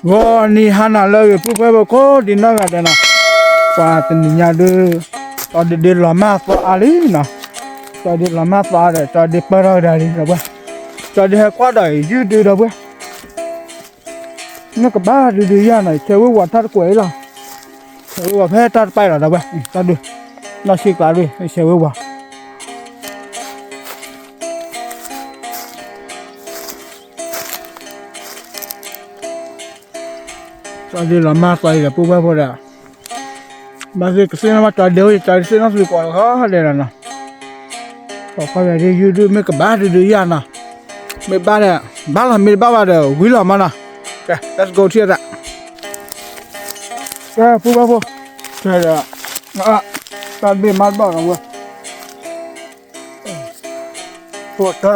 ဂီၤနံၤဟါနၤလၢအဂ့ၤ ပုၢ်ဝဲၢ်ဖိကိးဒံးနီၢ်ဂၤဒဲးနီၤ, ပှၤတနံၤညါဒုး ကၠီဒ့ဒ့လီၤမၢ်သီအါလံနီၤ, ကၠီဒ့လီၤမၢ်သီဒီး ကၠီဒ့ပၢၢ်ထီၣ်ကဒါလံ ဒီပုၢ်ဝဲၢ်, ကၠီဒ့ဟဲကွၢ်ဒီးယုၢ်ဒု ဒီပုၢ်ဝဲၢ်, မ့ၢ်ကဘၣ်ဒုဒုယၤနီၤ ဆဲးဝ့ၤဝီၤထီၣ်တကွဲးအံၤလီၤ, ဆဲးဝ့ၤဝီၤဖဲတၢ်တပာ်လီၤ ဒီပုၢ်ဝဲၢ်, တၢ်ဒုး နီၢ်ဆံးကျါဒုး ဆဲးဝ့ၤဝီၤ ကၠီဒ့လီၤမၢ်သီအံၤဒီး ပုၢ်ဝဲၢ်ဖိဒီး, ဘၣ်သ့ၣ်ကသ့ၣ်နီၣ်ဘၣ်ကၠီဒ့အိၣ် ကၠီဒ့သ့ၣ်နီၣ်သုကိးဂၤဒဲးလီၤနီၤ, ပှၤကွၢ်ယၤဒ့ယုၢ်ဒု မ့ၢ်ကဘၣ်ဒုဒုယၤနီၤ, မ့ၢ်ဘၣ်ဒီး ဘၣ်လီၤ မ့ၢ်တဘၣ်ဘၣ်ဒီး ဝံၤလီၤမးနီၤ, ကဲ let's go ထံၣ်သး, ကဲ ပုၢ်ဝဲၢ်ဖိ, ကဲဒီး, တၢ်ဘ့ၣ်မးတဘၣ်ဒီပုၢ်ဝဲၢ် ဖိတၢ်ဒီး ဒီပုၢ်ဝဲၢ်တဘၣ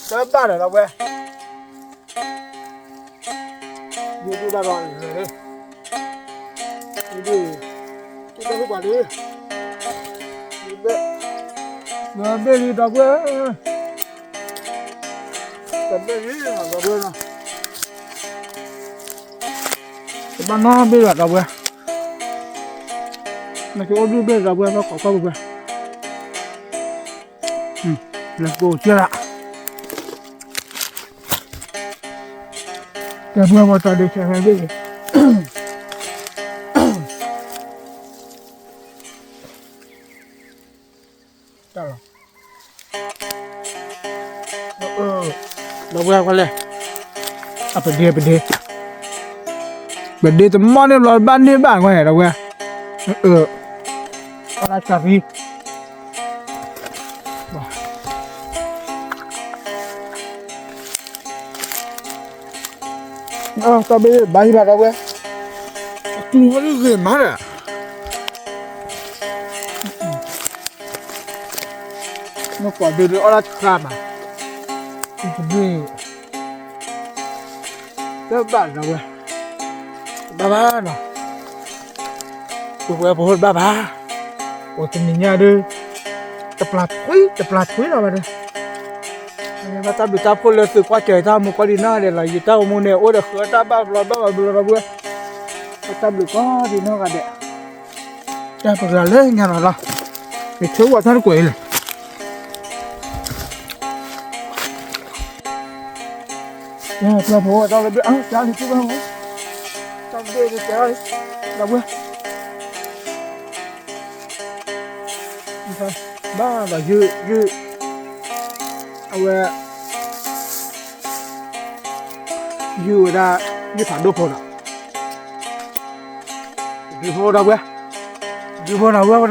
်ဘၣ်တဘ့ၣ်, တဘၣ်ဘၣ်နီၤ ဒီပုၢ်ဝဲၢ်နီၤ, လၢနီၤက့ၤဘၣ်နီတဘ့ၣ်ဘၣ် ဒီပုၢ်ဝဲၢ်, ပုၢ်ဝဲၢ်ဖိ ခံဘ့ၣ်လံနီၤ ပုၢ်ဝဲၢ်ဖိနီၤ, တဘၣ်ဒီး ဒီပုၢ်ဝဲၢ်, ယဒုၣ်ဘၣ်ဒီး ယဒုၣ်, တဘၣ်လံ, ဘ့ၣ်လံ ဒီပုၢ်ဝဲၢ်, တဘ့ၣ်လံ ဒီပုၢ်ဝဲၢ်နီၤ, တဘၣ်နီတဘ့ၣ်ဘၣ် ဒီပုၢ်ဝဲၢ်, နကအိၣ်ဒုၣ်ဘ့ၣ် ဒီပုၢ်ဝဲၢ် ဘၣ်ကိးကွၢ် ပုၢ်ဝဲၢ်, လဲၤကိးကဲလၢ, ကဲ ပုၢ်ဝဲၢ်ဖိ ကၠီဒ့ဆဲးဝဲဘ့ၣ်, တၢ်လီၤ, ဒီပုၢ်ဝဲၢ်ကွၢ်လဲၣ်, အပဒ့ ပဒ့, ပဒ့တမီၢ်န့ၣ်ဘျီ ဘၣ်န့ၢ်ဘၣ်ကွၢ် ဒီပုၢ်ဝဲၢ်, အၢ, အီၣ်တၢ်ဆၣ်သံ တၢ်ဘ့ၣ်ဘၣ်ဟံၣ်ဘၣ် ဒီပုၢ်ဝဲၢ်, အတူၢ်ဝဲဒ်ဂ့ၤမးဒီး, မ့ၢ်ကိးဒ့ဒ့အီၣ်တၢ်ဆၣ်မး, တဘ့ၣ်, တဘၣ် ဒီပုၢ်ဝဲၢ်, တဘၣ်ဘၣ်နီၤ ပုၢ်ဝဲၢ်ဖိတဘၣ်ဘၣ်, အိၣ်တနံၤညါဒုး, တပျၢ်ထွံ တပျၢ်ထွံလီၤဘၣ်ဒီး, ဘၣ်တၢ်ဘျုးတၢ်ဖှိၣ်လၢသုကွၢ်စၢၤတၢ်မူကိးဒံးနီၢ်ဂၤဒဲးလီၤ, ယတၢ်အိၣ်မူန့ၣ် အိၣ်ဒီးဃုတၢ်ဘၣ်ဘျီဘၣ်ဘျီ ဒီပုၢ်ဝဲၢ်, ဘၣ်တၢ်ဘျုးကိးဒံးနီၢ်ဂၤဒဲး, တၢ်ပဂၤလၢညါလီၤလီၤ, ယဆၢဝဲထီၣ်တကွဲးအံၤလီၤ ပှၤဖိတၢ်လၢဘ့ၣ် အါ ကၢလံ ပုၢ်ဝဲၢ်ဖိ, တၢ်ဘ့ၣ်ကဲလံ, ဒီပုၢ်ဝဲၢ်, ဘၣ်ဒီးယုၢ်, ယုၢ်, အဝဲ, ယုၢ်ဝဲဒၣ်, ယုၢ်ဖးဒိၣ်ဖိဒီး ဒုးဖိဒီပုၢ်ဝဲၢ်, ဒုးဖိနီၤ ဝဲၢ်ဖိနီ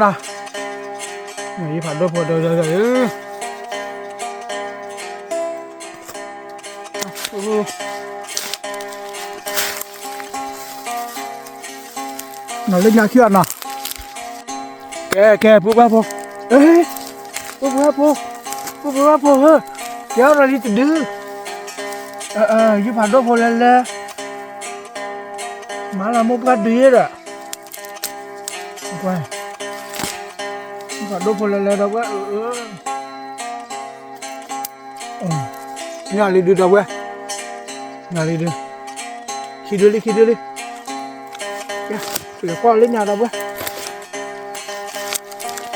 ၤ, ယုၢ်ဖးဒိၣ်ဖိဒီး နီၤလၢညါခံဂၤနီၤ, ကဲ ကဲ ပုၢ်ဝဲၢ်ဖိ, ပုၢ်ဝဲၢ်ဖိ, ပုၢ်ဝဲၢ်ဖိဧၢ, ကဲထီၣ်လံတဒု, ယုၢ်ဖးဒိၣ်ဖိလဲၤလဲၤ, မၤလၢမိၢ်ပှၢ်ဒုးယဲဒီး, ယုၢ်ဖးဒိၣ်ဖိလဲၤလဲၤဒီပုၢ်ဝဲၢ်, ညၣ်လံဒုးဒီပုၢ်ဝဲၢ်, ညၣ်လံဒုး, ခံဒုလံ ခံဒုလံ, လဲၤကွၢ်လၢညါဒီပုၢ်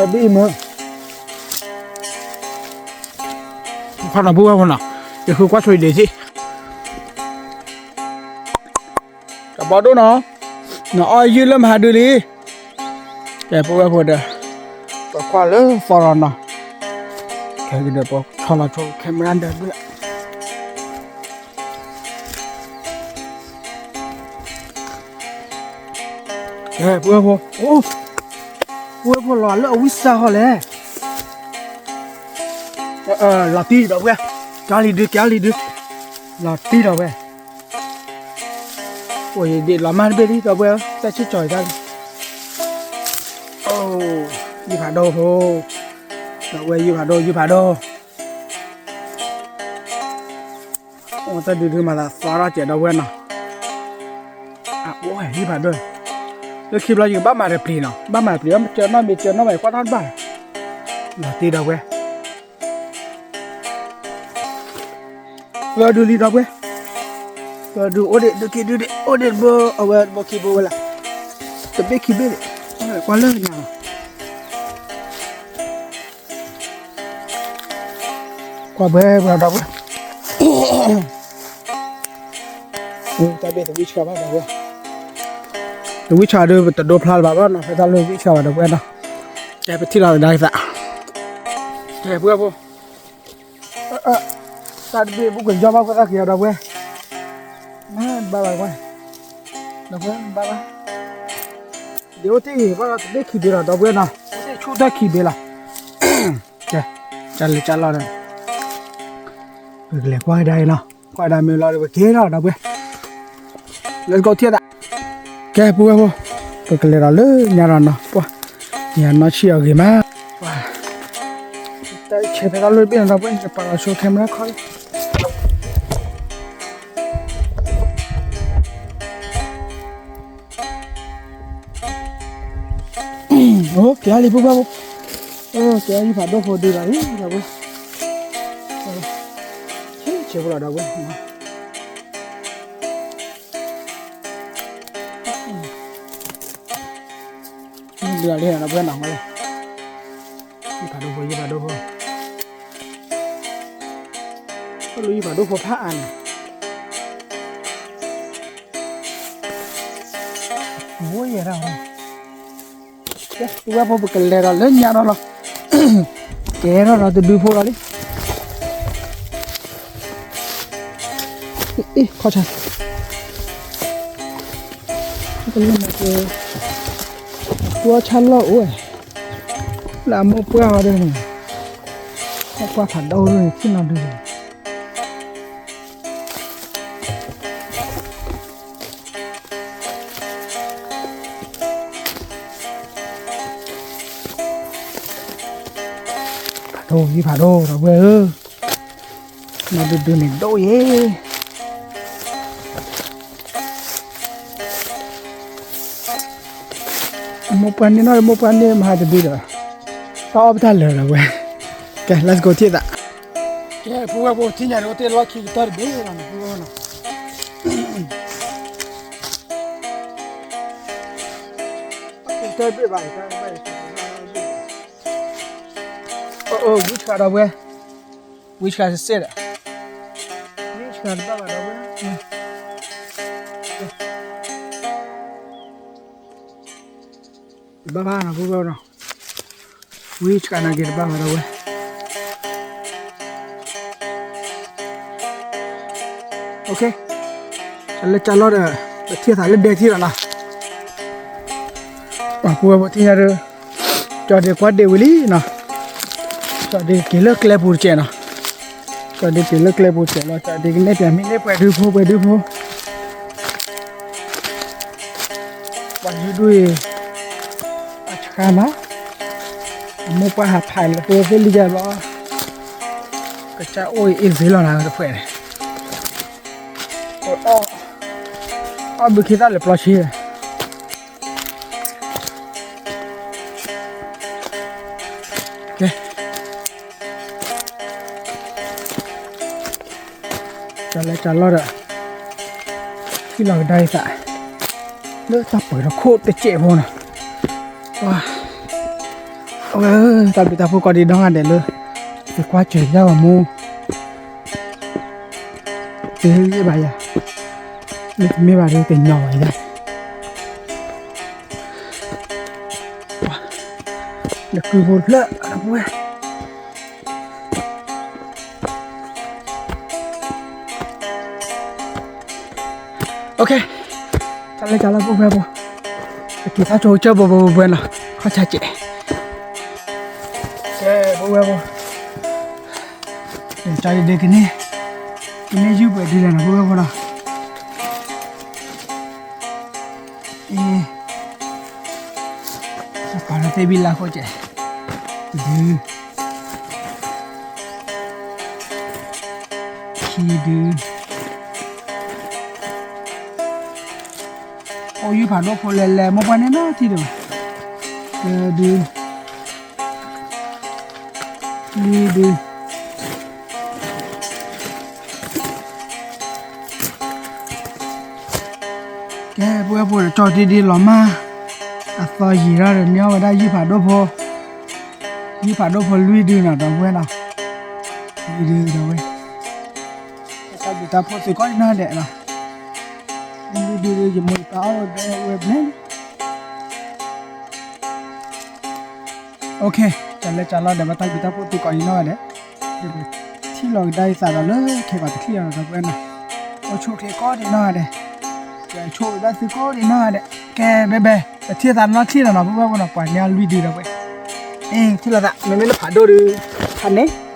ဝဲၢ် ခီနီၤပုၢ်ဝဲၢ်ဖိနီၤ, ယဃုကွၢ်ဆိဒ့စ့ၢ်, တဘီဒိၣ်နီၤ, နအီၣ်ယုၢ်လၢမဟါဒုလံ, ကဲပုၢ်ဝဲၢ်ဖိဒီး, ပကွၢ်လၢသီလီၤနီၤ, ခဲကဒီးပဆီလီၤဆိ camera ဒီးဒုး, ကဲ ပုၢ်ဝဲၢ်ဖိ, အိၣ်, ပုၢ်ဝဲၢ်ဖိလီၤလၢအဝံၣ်စၢ်ဟီလဲၣ်, လီၤတံၢ်ဒီပုၢ်ဝဲၢ်, ကလံၤဒု ကလံၤဒု, လီၤတံၢ်ဒီပုၢ်ဝဲၢ်, အိၣ်ယဒ့ၣ်လီၤမၢ်တဘ့ၣ်လံ ဒီပုၢ်ဝဲၢ်, တၢ်ဆံၣ်ကၠီၤယတၢ်လံ, အိၣ်, ယုၢ်ဖးဒိၣ်ဖိ, ဒီပုၢ်ဝဲၢ် ယုၢ်ဖးဒိၣ် ယုၢ်ဖးဒိၣ် အိၣ်တၢ်ဒုးဒုးမၤသးသီထီၣ်ကဲးဒီပုၢ်ဝဲၢ်နီၤ, အအိၣ်ဟဲဟံၣ်ဖးဒိၣ်, လၢခံဘျီယကဘၣ်မၤတပျံၤနီၤ, ဘၣ်မၤတပျံၤ မ့ၢ်ကၢနီၣ်မ့ၢ်ကၢနီၣ်မ့ၢ်ကွၢ်ထီၣ်တဘၣ်, လီၤတံၢ်ဒီပုၢ်ဝဲၢ်, သၢဒုလံဒီပုၢ်ဝဲၢ်, သၢဒုအိၣ်ဒံး ဒုးခံဒုဒံး အိၣ်ဒံးတဘိ အဝဲတဘိခံဘိဝဲလၢ, တဘ့ၣ်ခံဘ့ၣ်ဒံး, ကွၢ်လၢညါလီၤ ကွၢ်ပှဲၤပှဲၤဒီပုၢ်ဝဲၢ်, တၢ်ဘ့ၣ်တဝံၣ်ဆှၢဘၣ်ဒီပုၢ်ဝဲၢ်, တဝံၣ်ဆှၢဒီးပတဒိဖျါလၢၤဘၣ်ဘၣ်နီၤ ဖဲတၢ်လၢဝံၣ်ဆှၢဘၣ်ဒီပုၢ်ဝဲၢ်နီၤ, ကဲပထံၣ်လီၤကဒါကသး, ကဲပုၢ်ဝဲၢ်ဖိ, တၢ်တဘ့ၣ်ပူၤကွံာ်ယီဘၣ်ဖိသၣ်ခံဂၤဒီပုၢ်ဝဲၢ်, မ့ၢ်ဘၣ်ဘၣ်ကွၢ်, ဒီပုၢ်ဝဲၢ်မ့ၢ်ဘၣ်ဘၣ်, ဒ်အိၣ်တ့ၢ်ဂ့ၤဘၣ်ဒီးတဘ့ၣ်ခံဘ့ၣ်လီၤဒီပုၢ်ဝဲၢ်နီၤ, အိၣ်တ့ၢ်ဆူၣ်တၢ်ခံဘ့ၣ်လီၤ, ကဲ, ကၢ်လၢကၢ်လီၤဒီး, ပကလဲၤကွၢ်ကဒါအံၤနီၤ, ကွၢ်ကဒါမ့ၢ်လီၤဒီးပက့ၤထီၣ်ဒီပုၢ်ဝဲၢ်, Let's go ထံၣ်သး, ကဲပုၢ်ဝဲၢ်ဖိ, ပကလဲၤဒီးလၢညါဒီးနီၤ, ပှၤ, ယနီၢ်ဆံၣ်အီၤဂ့ၤမး, ပှၤ, တၢ်ဆဲးဖဲတၢ်လီၢ်တဘ့ၣ်နီၤဒီပုၢ်ဝဲၢ် ယပာ်လီၤဆိ camera ခီလံ အိၣ်ကဲလံပုၢ်ဝဲၢ်ဖိ, အိၣ်ကဲယုၢ်ဖးဒိၣ်ဖိဒုးလီၤလံဒီပုၢ်ဝဲၢ်, ဆံးဆံးဖိလီၤဒီပုၢ်ဝဲၢ်, ဒုးလီၤလံဒီပုၢ်ဝဲၢ်နီၤ, ယုၢ်ဖးဒိၣ်ဖိ ယုၢ်ဖးဒိၣ်ဖိ, အိၣ်လၢယုၢ်ဖးဒိၣ်ဖိဖးအါန့ၣ် ဝဲယဲဒၣ်ဝဲ, ကဲ ပုၢ်ဝဲၢ်ဖိ ပကလဲၤဒီးလၢညါဒီးလီၤ, ကဲထီၣ်ဒီးတဒုဖိလီၤလံ, အ့ ခီၣ်ဆါ, ကွၢ်ဆါလီၢ်အိၣ်ဝဲ, လၢအမိၢ်ပှၢ်အီၤဒ်န့ၣ်, မိၢ်ပှၢ်ဖးဒိၣ်န့ၣ် ထံၣ်နီၢ်ဒုးန့ၣ် ဖးဒိၣ် ယုၢ်ဖးဒိၣ် ဒီပုၢ်ဝဲၢ်ဧၢ, နီၢ်ဒုးဒုးန့ၣ်ဒိၣ်ယဲ, မိၢ်ပှၢ်န့ၢ်နီၢ် မိၢ်ပှၢ်န့ၢ်မဟါတဒုဒီး, တၢ်အီၣ်ပတၢ်လၢာ်ဒီပုၢ်ဝဲၢ်, ကဲ let's go ထံၣ်သး, ကဲ ပုၢ်ဝဲၢ်ဖိ ထံၣ်ညါန့ၣ် အိၣ်တ့ၢ်လီၢ်ခံကတၢၢ်တဘ့ၣ်လီၤန့ၣ် ပုၢ်ဝဲၢ်နီၤ, တဘ့ၣ်ဘၣ်, အိၣ် ဝံဆှၢဒီပုၢ်ဝဲၢ်, ဝံဆှၢစ့ၢ်ဒီး, ဝံဆှၢတဘၣ်ဘၣ်ဒီပုၢ်ဝဲၢ်, တဘၣ်ဘၣ်နီၤ ပုၢ်ဝဲၢ်နီၤ, ဝံဆှၢနာ်က့ၤတဘၣ်ဘၣ်ဒီပုၢ်ဝဲၢ်, တၢ်လၢကၢ်လီၢ်ဒီး ပထံၣ်သးလၢဒဲထံၣ်လီၤနီၤ, ပှၤပုၢ်ဝဲၢ်ဖိထံၣ်ညါဒီး ကၠီဒ့ကွၢ်ဒ့ဝံၤလံနီၤ, ကၠီဒ့က့ၤလၢကျဲပူၤတစဲးနီၤ, ကၠီဒ့က့ၤလၢကျဲပူၤတစဲးလီၤ, ကၠီဒ့ကနဲၣ်ပၠးမ့ၢ်န့ၢ်ပှဲၤဒုဖိ ပှဲၤဒုဖိ, ပှၤယုၢ်ဒုအံၤ အဆှါမး, အမိၢ်ပှၢ်ဟးဖးလၢပဝဲသ့ၣ်လံယၤဘျီ, ကစၢ်အိၣ်အံၤအ့ၣ်ဇ့လီၤနၤတဖျၢၣ်န့ၣ်, အီၣ်ဘုခ့သၣ်လၢပျီဆံ, ကဲ ကၠီလဲကၠီလီၢ်ဒီး ထံၣ်လီၤကဒါအံၤသး လၢတၢ်ပၢၤဒီးခိၣ်တစဲးဖိနီၤ, အဝဲ တၢ်ဘျုးတၢ်ဖှိၣ်ကိးဒံးနီၢ်ဂၤဒဲးလၢ ယကွၢ်စၢၤယၤဂီၤမူ တဟ့ၣ်ဂံၢ်ဘၣ်ယၤ, မ့တမ့ၢ်ဘၣ်ဒီးတညီဘၣ်ယၤ, ဒီးကုဖိဖျၢၣ်အဝဲ ကၠီလဲကၠီလီၢ် ပုၢ်ဝဲၢ်ဖိ, ပက့ၤထီၣ်ဆိကစၢၢ်ဘိဘိဘိဘိနီၤ, ခီၣ်ဆါစဲး, ကဲ ပဝဲဖိ, ကၠီဒ့ကန့ၢ်, ကန့ၢ်ယုၢ်ပှဲၤဒုလဲၣ်နီၤ ပဝဲဖိနီၤ, အ့ ပာ်လီၤသ့ၣ်ဘံၣ်လါဃိစဲး, တဒု ခံဒု, အိၣ်ယုၢ်ဖးဒိၣ်ဖိလဲၤလဲၤ မိၢ်ပှၢ်န့ၣ်နီၤထံၣ်ဒံးဘၣ်, တဒု, လွံၢ်ဒု, ကဲ ပဝဲဖိဒီး ကၠီတ့ဒ့လီၤမၢ်, အသီယံာ်ထီၣ်ဒီး န့ၢ်အီၣ်ဝဲဒၣ်ယုၢ်ဖးဒိၣ်ဖိ, ယုၢ်ဖးဒိၣ်ဖိလွံၢ်ဒုနီၤ ဒီပုၢ်ဝဲၢ်နီၤ, လွံၢ်ဒုဒီပုၢ်ဝဲၢ်, တၢ်ဘျုးတၢ်ဖှိၣ်သုကိးဒံးနီၢ်ဂၤဒဲးနီၤ, လွံၢ်ဒုဒီး ယမိၢ်ယပၢ်အီၣ်ဝဲဘျဲၣ်ဝဲဘျဲၣ် OK, တၢ်လဲၤတၢ်လီၤဒီး ဘၣ်တၢ်ဘျုးတၢ်ဖှိၣ်သုကိးဒံးနီၢ်ဂၤဒဲး, ထံၣ်လီၤကဒါယသးဒီးလၢခဲပှၤတချံၣ်အီၤဒီး ဒီပုၢ်ဝဲၢ်နီၤ, အိၣ်ဆူၣ်ချ့ကိးဒံးနီၢ်ဂၤဒဲး, ကဲ ဆိၣ်ဂ့ၤဘၣ်သုကိးဒံးနီၢ်ဂၤဒဲး, ကဲ ဘဲဘဲ, ပထံၣ်သးနီၢ်ချံၣ်လီၤနီၤ ပုၢ်ဝဲၢ်ဖိနီၤ, ပှၤန့ၢ်အီၣ်လွံၢ်ဒုဒီပုၢ်ဝဲၢ်, အ့ ထံၣ်လိာ်သး မ့မ့ၢ်လၢဖးဒိၣ်ဒု, ဖးန့ၣ်